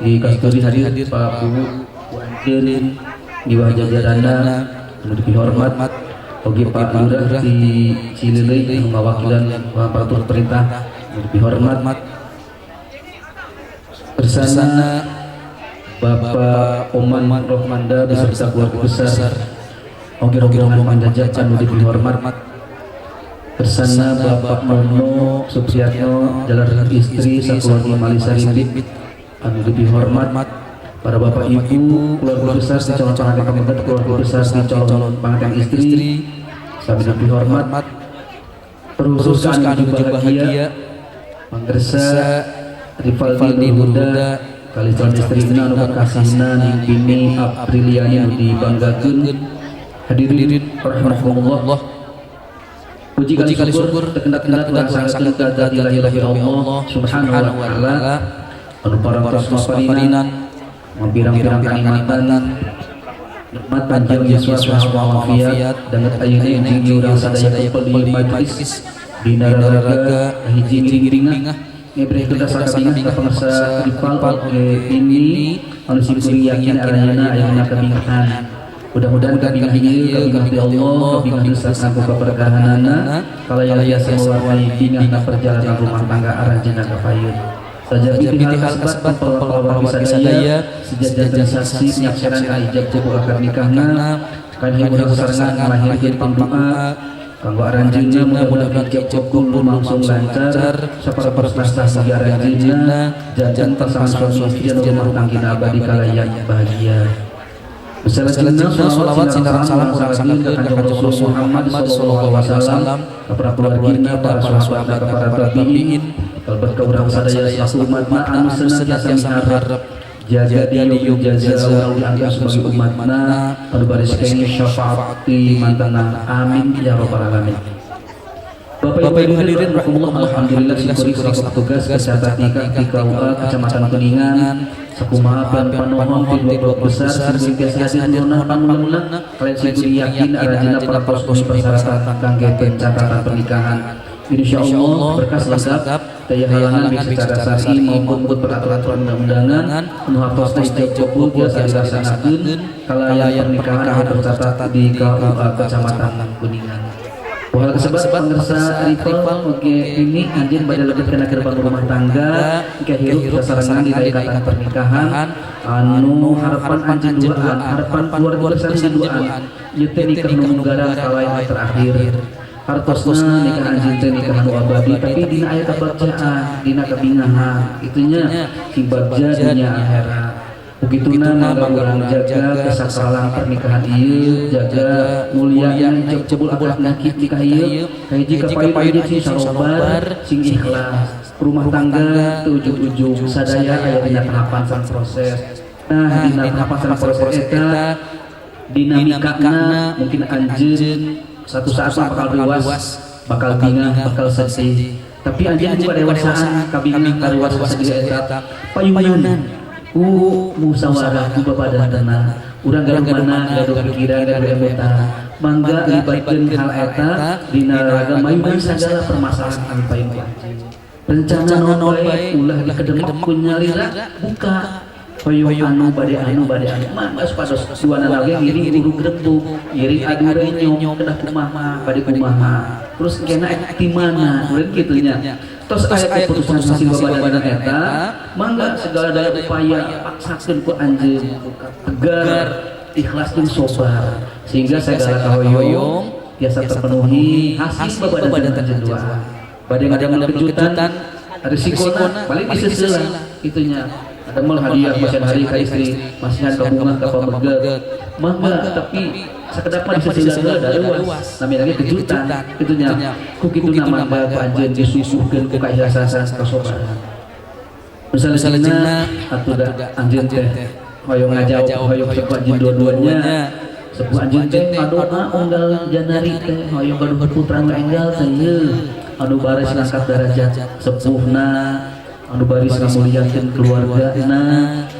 [SPEAKER 9] di Kasturi hadir Pak Kuwu Wanjen di bawah jajaranna anu dihormat oge Pak Lurah di Cileuleuy anu ngawakilan aparatur pemerintah anu dihormat bersama Bapak Oman Rohmanda beserta keluarga besar oge rombongan Panjajak anu dihormat bersama Bapak Nono Supriyatno jalar istri sakeluarga Malisa Rimbit anu dihormat para bapak ibu keluarga besar di calon panganten pameget keluarga besar di calon panganten istri sami dihormat terkhusus anu bahagia Manggersa Rivaldi Nurhuda kali calon istrina anu kakasihna Ningkini Apriliani anu dibanggakeun. Hadirin rahimakumullah, puji kali syukur tekendat-kendat urang sanggakeun ka dzat ilahi Allah subhanahu wa ta'ala anu parantos maparinan mapirang-pirang kanikmatan nikmat panjang yuswa walafiat danget ayeuna jeung urang sadaya kumpul di majelis dina raraga hiji ngiring bingah ngebreh kita sakabingah ka pangersa Ripal oge ini anu simkuring yakin aranjeunna ayeuna kabingahan. Mudah-mudahan kabingah ieu kabingah ti Allah, kabingah nu sanggup kaberkahanana kalayan biasa mewarnai bingahna perjalanan rumah tangga aranjeunna ka payun. Sajabi ti hal kasebat pelawar sadaya sejajar saksi nyaksian ijab kabul akad nikahna kan hiburan sarengan ngalahirkeun pangdoa kanggo aranjeunna mudah-mudahan ijab kabul lumangsung lancar sapertos sah aranjeunna janten pasangan suami istri anu rumah tangga abadi kalayan bahagia. Besalajengna sholawat sinaran salam urang sanggakeun ka Kanjeng Rasul Muhammad sallallahu alaihi wasallam ka para keluargina, para sahabat, ka para tabi'in, kalbat ka urang sadaya selaku umatna anu senantiasa miharep jaga di yaum jaza urang dianggap sebagai umatna anu baris kenging syafaat ti mantana. Amin ya rabbal alamin. Bapak Ibu hadirin rahimakumullah, alhamdulillah syukur selaku petugas pecatat nikah di KUA Kecamatan Kuningan sakumaha panohon ti dua blok besar sing tiasa hadir nuhun pangulangna kalian sing yakin aranjeunna parantos persyaratan kangge pencatatan pernikahan. Insyaallah berkas lengkap daya halangan baik secara syar'i maupun peraturan perundang-undangan anu hartosna ijab kabul biasa dilaksanakeun kalayan pernikahan anu tercatat di KUA Kecamatan Kuningan. Wahal kesebat pangersa Ripal oge ini anjeun bade lebet kana gerbang rumah tangga engke hirup sasarengan di ikatan pernikahan anu harapan anjeun duaan harapan keluarga besar anjeun duaan ieu teh nikah nu munggaran kalayan terakhir. Hartosna nikah anjeun teh nikah nu abadi tapi dina aya kabagjaan dina kabingahan itunya sing bagja dunya akhirat. Begituna mangga urang jaga kesakralan pernikahan ieu, jaga mulyana ijab kabul akad nikah ieu, kahiji kapayun anjeun sing sarobar, sing ikhlas. Rumah tangga teu ujug-ujug sadaya aya dina tahapan sareng proses. Nah, dina tahapan sareng proses eta dinamikana mungkin anjeun satu saat bakal luas, bakal bingah, bakal sedih. Tapi anjeun ku kadewasaan kabingah kaluas sedih eta payunan ku musyawarah ku babadanna urang gaduh mana gaduh pikiran gaduh emota mangga libatkeun hal eta dina raga mayunan sagala permasalahan anu payun ku anjeun. Rencana naon bae ulah dikedemek ku nyalira buka hoyong anu bade anu bade anu mah supados duanana ge ngiring guru grebug ngiring adu renyong kedah kumaha bade kumaha terus kena di mana urang kitu nya. Terus aya keputusan hasil babadanan eta mangga segala daya upaya paksakeun ku anjeun tegar ikhlas jeung sabar sehingga segala kahoyong tiasa terpenuhi hasil babadanan anjeun doa bade ngadamel kejutan risikona paling diseuseulah itunya adamel hadiah masihan hari ka istri masihan ka bunga ka pameget mangga tapi Sakedap mah diseuseula da leuwas. Nami lagi kejutan kitu nya. Ku kitu mangga ku anjeun disusuhkeun ku kaikhlasan kasobaran. Misalnya atuh da anjeun teh hoyong ngajawab hoyong sepuh anjeun dua-duanya. Sepuh anjeun teh ngadoa unggal janari teh hoyong gaduh putra nu enggal teh yeuh. Anu baris ngangkat darajat sepuhna, anu baris ngamuliakeun keluargana,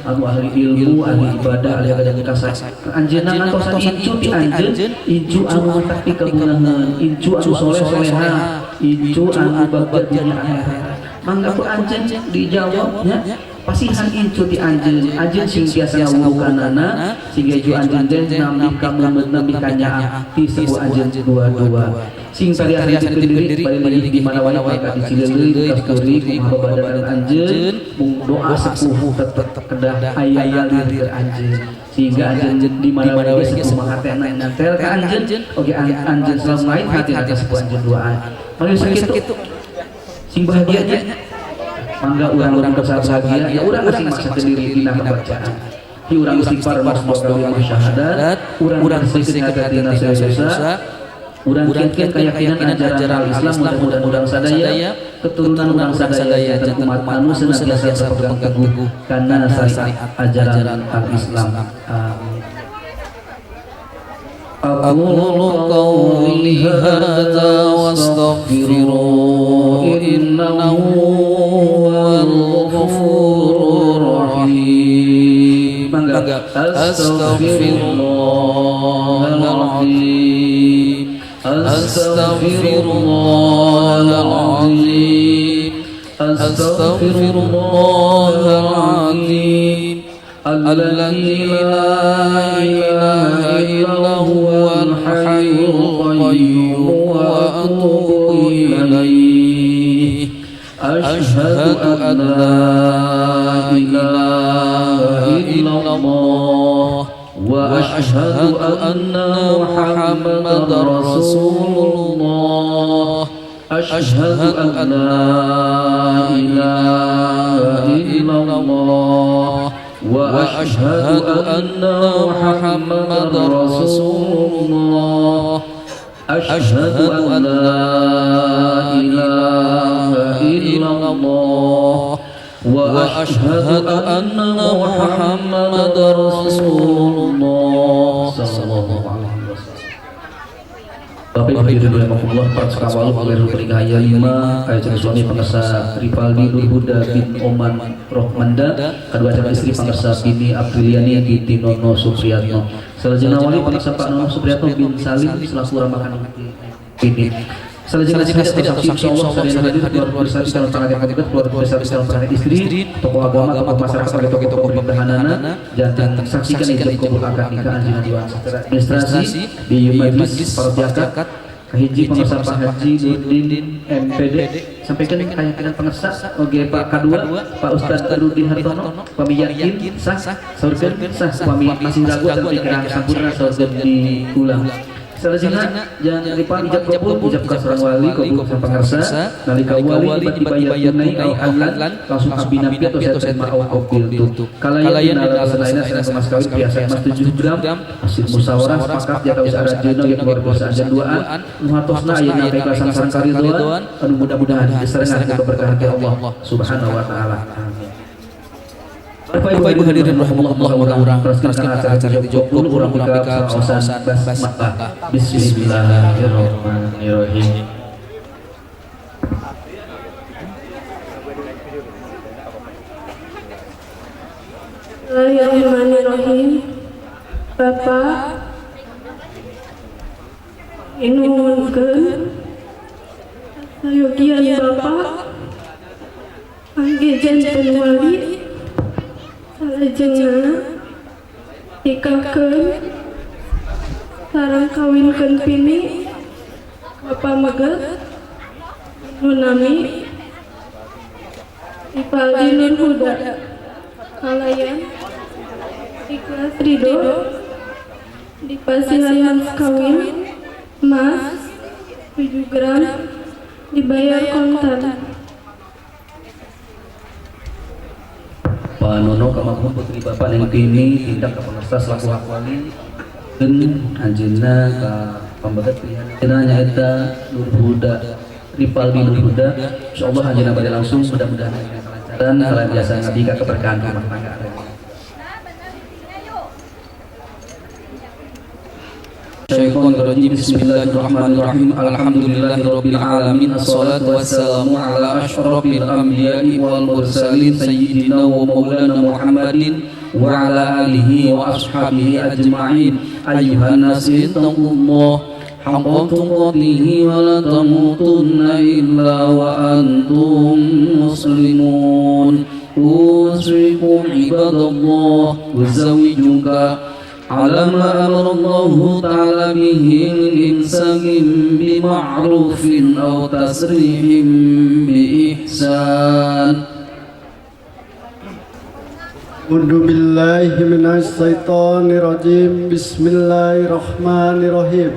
[SPEAKER 9] anu ahli ilmu, ahli ibadah, ahli agama kasah. Anjeunna ngantosan incu ti anjeun, incu anu matak kabungahan, incu anu soleh soleha, incu anu bagja dunya akhirat. Mangga ku anjeun dijawab nya, pasihan incu ti anjeun, anjeun sing biasa ngawurukanana, sehingga ju anjeun teh nambih kameumeuh nambih kanyaah ti sepuh anjeun dua-dua. Sing tadi asal diri bari lagi di mana wae maka di Cileuleuy di Kasturi kumaha babadaran anjeun mung doa sepuh tetep kedah aya ngalir ke anjeun sehingga anjeun di mana wae sepuh hatena nempel ka anjeun oge anjeun selalu main hati ka sepuh anjeun doaan. Mari sakitu sing bahagia nya mangga urang-urang bahagia ya urang sing maksa diri dina kabacaan. Hi urang istighfar mos dua kali syahadat, urang bersihkeun hati tina dosa. Urang kiat-kiat keyakinan ajaran Islam mudah-mudahan urang sadaya keturunan urang sadaya dan umat anu senantiasa berpegang teguh karena syariat ajaran al-Islam. Amin.
[SPEAKER 5] Aqulu qawli hadza wa astaghfirullah innahu huwal ghafurur rahim.
[SPEAKER 9] Mangga
[SPEAKER 5] astaghfirullahal azim. Astaghfirullahal azim. Astaghfirullahal azim. Alladzi la ilaha illa huwal hayyul qayyum wa atubu ilaihi.
[SPEAKER 9] Asyhadu an la ilaha illallah wa asyhadu anna Muhammadar Rasulullah. Asyhadu an la ilaha illallah wa asyhadu anna Muhammadar Rasulullah. Asyhadu an la ilaha illallah wa asyhadu anna Muhammadar Rasulullah sallallahu alaihi wasallam. Bapak Ibu hadirin rahimakumullah, para sekawalu kulir pernikahan 5 kaya calon suami pengersa Rivaldi Nur Huda bin Oman Rohmanda, kedua calon istri pengersa Bini Apriliani binti Nono Supriyatno. Salajengna wali pengersa Pak Nono Supriyatno bin Salim selaku ramakan Bini. Salajengna saksi atau saksi insyaallah sadaya hadir keluarga besar calon pengantin keluarga besar calon pengantin istri, tokoh agama, tokoh masyarakat, tokoh pemerintahanana, jantan saksikan ijab kabul akad nikah anjeunna dua secara administrasi di majelis para zakat kahiji pengersa Pak Haji Nurdin MPD sampaikan keyakinan pengersa oge Pak K2 Pak Ustaz Rudi Hartono pami yakin sah saurkeun sah pami masih ragu dan pikiran sampurna saurkeun diulang. Salajengna jangan lupa ijab kabul ijab ka sareng wali kabul sareng pangersa nalika wali dibayar tunai au hadlan langsung abdi nampi atau saya terima au qabil tu kalayan dina lain sareng mas kawin biasa emas 7 gram hasil musyawarah sepakat jatah usaha rajuna ge keluarga saja duaan nu hatosna ayeuna kaikhlasan sareng karidhoan anu mudah-mudahan disarengan ku keberkahan ti Allah Subhanahu wa taala. Amin.
[SPEAKER 5] Bapak Ibu hadirin rahimakumullah, urang teruskeun acara ijab kabul urang pika saosan basmalah.
[SPEAKER 9] Bismillahirrahmanirrahim.
[SPEAKER 10] Bismillahirrahmanirrahim. Bapak inuhunkeun sayogian Bapak angge janten wali salajengna nikahkeun sareng kawinkeun pini Bapak Meget nu nami Rivaldi Nur Huda kalayan ikhlas ridho dipasihan mas kawin emas 7 gram dibayar kontan.
[SPEAKER 9] Pak Nono kamaghum putri Bapak Neng Tini tindak ke pengersa selaku hak wali Anjeunna ka pambaget pilihan nyaeta Nur Huda, Ripaldi Nur Huda. Insyaallah anjeunna bade langsung, mudah-mudahan kelancaran kalian biasa ngabdi ka keberkahan rumah tangga.
[SPEAKER 11] Syaitonirrajim. Bismillahirrahmanirrahim. Alhamdulillahirabbil alamin. Assalatu wassalamu ala asyrafil anbiya'i wal mursalin sayyidina wa maulana Muhammadin wa ala alihi wa ashabihi ajma'in. Ayyuhan nas ittaqullah haqqa tuqatihi wa la tamutunna illa wa antum muslimun. Usikum ibadallah uzawijuka على ما أمر الله تعالى به من إمساك بمعروف أو تسريح بإحسان.
[SPEAKER 12] أعوذ بالله من الشيطان الرجيم. بسم الله الرحمن الرحيم.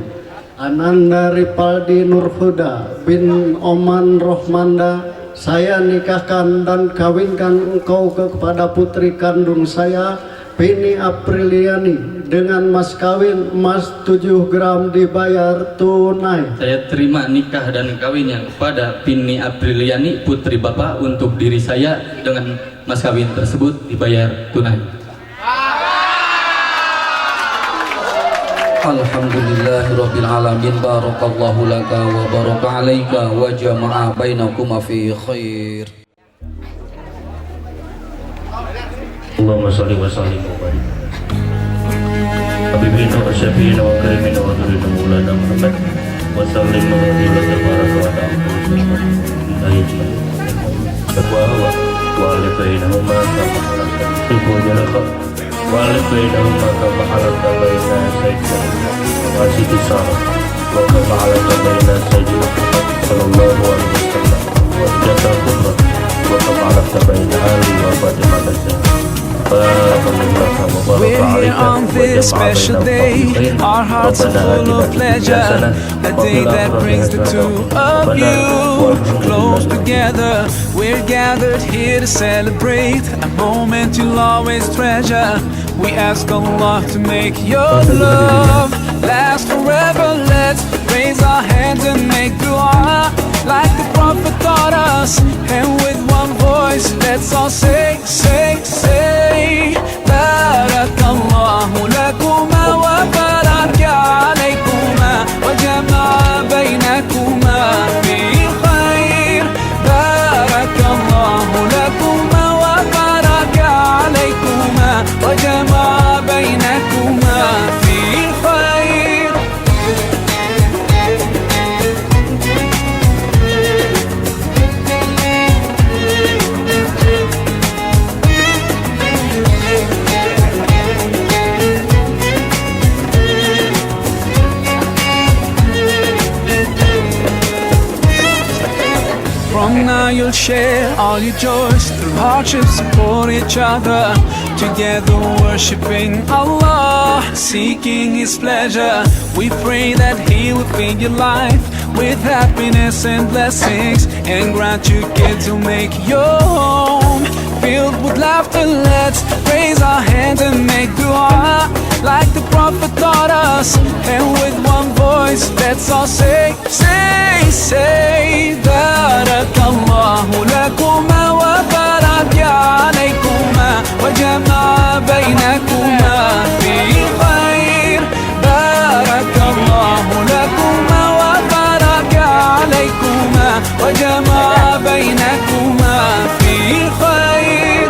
[SPEAKER 12] Ananda Ripaldi Nurhuda bin Oman Rohmanda, saya nikahkan dan kawinkan engkau kepada putri kandung saya Pini Apriliani dengan mas kawin emas 7 gram dibayar tunai.
[SPEAKER 11] Saya terima nikah dan kawinnya kepada Pini Apriliani, putri bapak, untuk diri saya dengan mas kawin tersebut dibayar tunai.
[SPEAKER 9] Alhamdulillahirabbil alamin. Barakallahu laka wa baraka alaika wa jama'a bainakuma fi khair.
[SPEAKER 13] Allahumma sholli wa sallim wa barik habibina wa syafiina wa karimina wa nurina maulana Muhammad wa sallim wa tabaraka wa ta'ala wa alif bainahuma kama halaka wa alif bainahuma kama halaka baina sayyidina wa siti sarah wa kama halaka baina sayyidina sallallahu alaihi wasallam wa jata kubra wa kama halaka baina ali wa fatimah.
[SPEAKER 14] We're here on this special day, our hearts are full of pleasure, a day that brings the two of you close together. We're gathered here to celebrate a moment you'll always treasure. We ask Allah to make your love last forever. Let's raise our hands and make dua like the Prophet taught us, and with one voice let's all say, say, say, Barakallahu lakuma wa baraka alaykuma wa jama'a baynakuma fi khair. Barakallahu lakuma wa baraka alaykuma wa jama'a baynakuma fi khair. From now you'll share all your joys, through hardships support each other, together worshipping Allah, seeking His pleasure. We pray that He will fill your life with happiness and blessings, and grant you kids who make your home filled with laughter. Let's raise our hands and make dua like the Prophet taught us, and with one voice let's all say, say, say, Barakallahu lakuma wa baraka alaykuma wa jama'a baynakuma fi khair. Barakallahu lakuma wa baraka alaykuma wa jama'a baynakuma fi khair.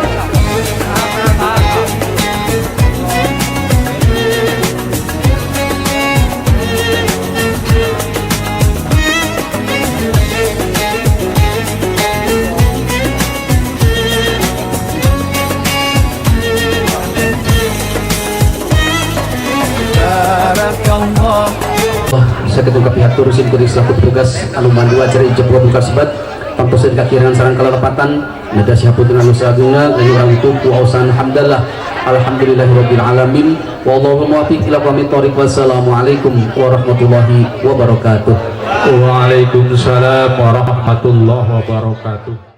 [SPEAKER 15] Sakitu kapihatur sim kuring selaku petugas anu mandu acara ijab kabul kasebat pamposeun kakirangan sareng kalepatan nada sihapunten anu saagungna dari urang tuku ausan hamdallah alhamdulillahirabbil alamin wallahu muwaffiq ila aqwamit thoriq. Wassalamualaikum warahmatullahi wabarakatuh.
[SPEAKER 2] Waalaikumsalam warahmatullahi wabarakatuh.